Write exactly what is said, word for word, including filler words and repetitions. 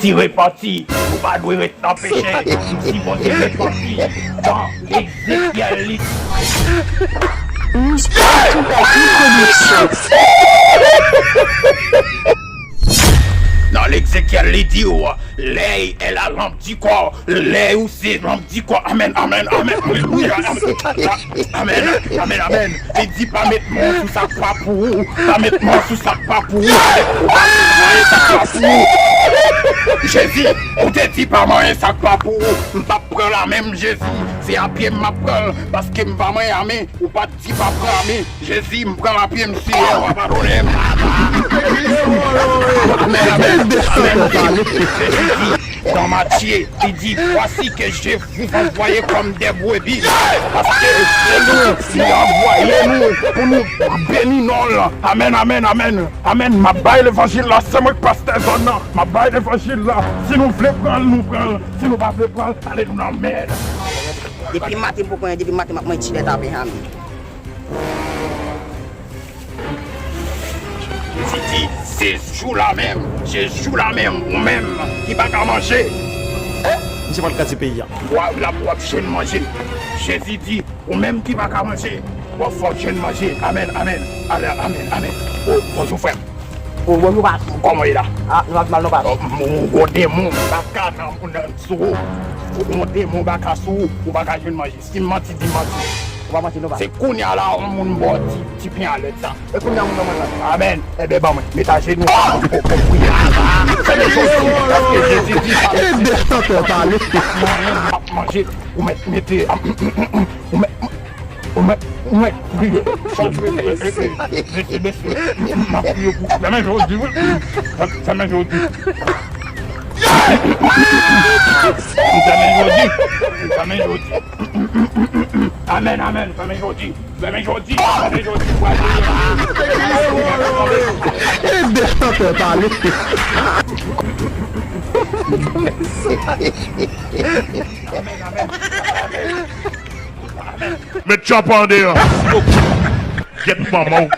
Di repanti, nou pa dwe ret nan peche. Si Bondye repanti, dan Ezekyèl li. Onze partout à toute connexion. Nan Ezekyèl li di w, lè e la lamp du corps, lè ou se lamp du corps. Amèn, amèn, amèn, alelouya, amèn. Amèn, amèn, amèn. Li di pa met men w sou sa k pa pou ou. Pa met men w sou sa k pa pou ou. Ou pa met men w sou sa k pa pou ou. Jezi, ou te di pa manyen sa k pa pou ou. M p ap pran l a men m, Jezi. Se a pye m m ap pran l, paske m pa manyen a men. Ou pa t di pa pran a men. Jezi, m pran l a pye m, Seyè, w a padone m. Amèn, amèn, amèn. Jezi di, dan Matye, li di, voici que je vous envoie comme des brebis. Paske se nou, li anvoye nou pou nou beni non l. Amèn, amèn, amèn. Amèn. M ap bay levanjil la, se mwen k pastè zòn nan. M ap bay levanjil la. Si nou vle pran l, nou pran l. Si nou pa vle pran l, ale nou nan mèd. Depi maten m poko anyen, depi maten m ap manje ti lèt a Benjamin. Jezi di, se jou la menm, se jou la menm, ou menm ki pa ka manje. Misye pral kraze peyi a. W ap, w ap, w ap jwenn manje. Jezi di, ou menm ki pa ka manje, w ap fè w jwenn manje. Amèn, amèn. Ale, amèn, amèn. O, bonjou, frè m. O, bonjou, patwon. Kòman w ye la? A, nou pa pi mal, non, patwon. O, ou, ou, demon, baka nan, nan, sou ou. Ou, ou, demon, baka sou ou, ou pa ka jwenn manje. Si m manti, di m manti. Ou pa manti non, patwon. Se kounye a la, yon moun ba w ti, ti pen a lèt sa. E kounye a moun nan manje. Amèn. Enben, ban mwen. Met ajenou. Ou, ou, ou, priye. Fèmen je w, paske Jezi di sa. Ede tantè pale. M ap manje. Ou mèt mete. Ou mèt, ou mèt, ou mèt priye. Mesye, mesye, m ap priye pou. Fèmen je w di, wi. Fèmen je w di. Fèmen je w di. Fèmen je w di. Amèn, amèn. Fèmen jodi. Fèmen jodi. Fèmen jodi. Ede tantè pale. Met tchòp an deyò. Gyèt manman w.